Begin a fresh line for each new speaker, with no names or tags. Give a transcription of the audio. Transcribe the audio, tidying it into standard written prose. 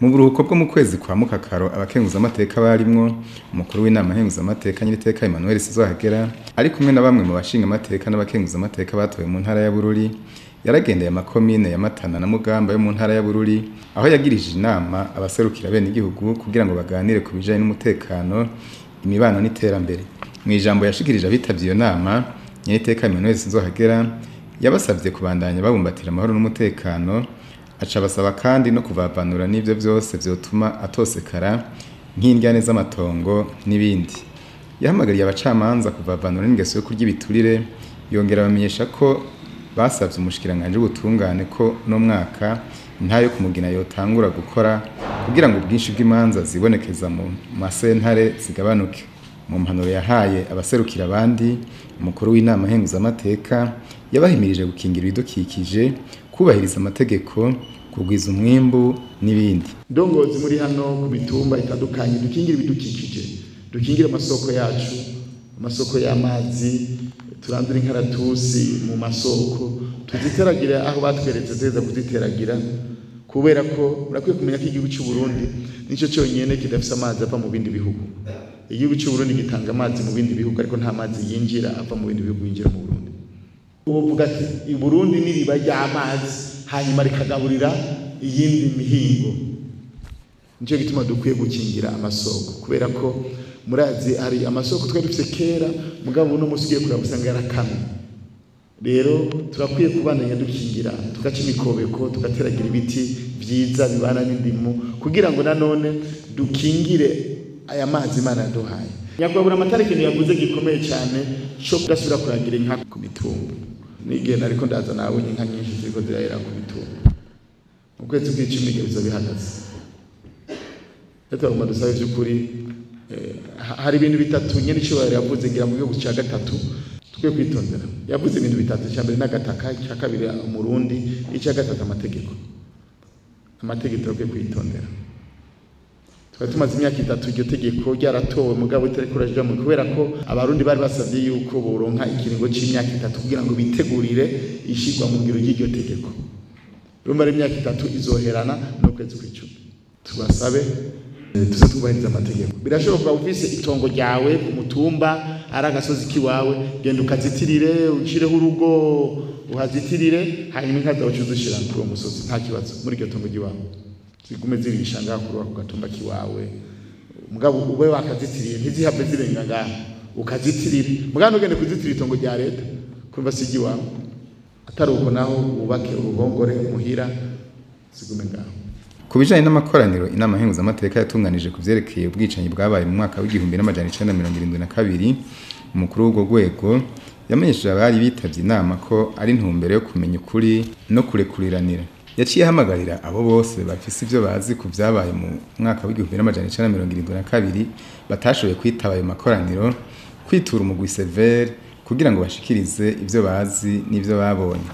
Mu buruhuko bwo mu kwezi kwa Mukakaro, abakenguzamateka barimwo umukuru w'inama nkenguzamateka, Nyiriteka Emmanuel Sinzohagera, ari kumwe na bamwe mu bashingamateka n'abakenguzamateka batowe mu ntara ya Bururi, yaragendeye amakomine ya Matana na Mugamba yo mu ntara ya Bururi, aho yagirije inama abaserukira bene igihugu kugira ngo baganire ku bijanye n'umutekano, imibano n'iterambere. Mu ijambo yashikirije abitavye iyo nama, Nyiriteka Emmanuel Sinzohagera yabasavye kubandanya babumbatira amahoro n'umutekano, aca basaba kandi no kuvavanura n'ivyo vyose vyotuma atosekara nk'indyane z'amatongo n'ibindi. Yahamagariye abacamanza kuvavanura n'ingeso yo kurya ibiturire, yongera abamenyesha ko basavye umushikiranganji w'ubutungane ko no mwaka intahe yo kumugina yotangura gukora kugira ngo ubwinshi bw'imanza zibonekeza mu masentare zigabanuke. Mu mpanuro yahaye abaserukira abandi, umukuru w'inama nkenguzamateka yabahimirije gukingira ibidukikije, kubahiriza amategeko, kugwiza umwimbu n'ibindi.
Ndongozi muri hano ku mitumba itandukanye, dukingire ibidukikije, dukingire amasoko yacu, amasoko y'amazi, turandure inkaratusi mu masoko, tuziteragire aho batweretse zeza kuziteragira, kubera ko murakwiye kumenya ko igihugu cy'u Burundi nico cyonyene kidafise amazi ava mu bindi bihugu. Igihugu cy'u Burundi gitanga amazi mu bindi bihugu, ariko nta mazi yinjira ava mu bindi bihugu yinjira mu Burundi. Uvuga ati i Burundi n'iriba ry'amazi, hanyuma rikagaburira iyindi mihingo. Nico gituma dukwiye gukingira amasoko, kubera ko murazi hari amasoko twari dufise kera, mugabo uno musi ugiye kuraba usanga yarakamye. Rero turakwiye kubandanya dukingira, tugaca imikobeko, tugateragira ibiti vyiza bibana n'indimu, kugira ngo nanone dukingire aya mazi Imana yaduhaye. Nyakubahwa amatara, ikintu yavuze gikomeye cyane cyo kudasubira kuragira inka ku mitumba. Nigenda ariko ndaza nabonye inka nyinshi ziriko zirahera ku mitumba. Mu kwezi kw'icumi bizoba bihagaze. Rero turagomba dusabe vy'ukuri, hari ibintu bitatu nyene icubahiro yavuze, ngira mu gihugu ca gatatu tukwiye kwitondera. Yavuze ibintu bitatu: icya mbere n'agataka, icya kabiri umurundi, icya gatatu amategeko. Amategeko turakwiye kwitondera. Twari tumaze imyaka 3 iryo tegeko ryaratowe, mugabo itariko riraja mu, kubera ko abarundi bari basavye yuko boronka ikiringo c'imyaka 3 kugira ngo bitegurire ishirwa mu ngiro ry'iryo tegeko. Urumva ari imyaka 3 izoherana n'ukwezi kw'icumi. Tubasabe tuze twubahiriza amategeko. Birashoboka kuba ufise itongo ryawe ku mutumba, ari agasozi kiwawe, genda ukazitirire, ucireho urugo uhazitirire, hanyuma inka zawe uce uzishira kuri uwo musozi, nta kibazo, muri iryo tongo ry'iwawe zigume zirisha ngaho kuri ako gatumba kiwawe, mugabo ube wakazitiriye ntizihave zirenga ngaho, ukazitirire. Mugabo ntugende kuzitira itongo rya leta, kumva si iry'iwawe. Atari uko naho wubake uruhongore muhira, zigume ngaho.
Ku bijanye n'amakoraniro inama nkenguzamateka yatunganije ku vyerekeye ubwicanyi bwabaye mu mwaka w'1972, umukuru w'urwo rwego yamenyesheje abari bitavye inama ko ari intumbero yo kumenya ukuri no kurekuriranira. Yaciye ahamagarira abo bose bafise ivyo bazi ku vyabaye mu mwaka w'1972 batashoboye kwitaba ayo makoraniro kwitura umugwi Severe kugira ngo bashikirize ivyo bazi n'ivyo babonye.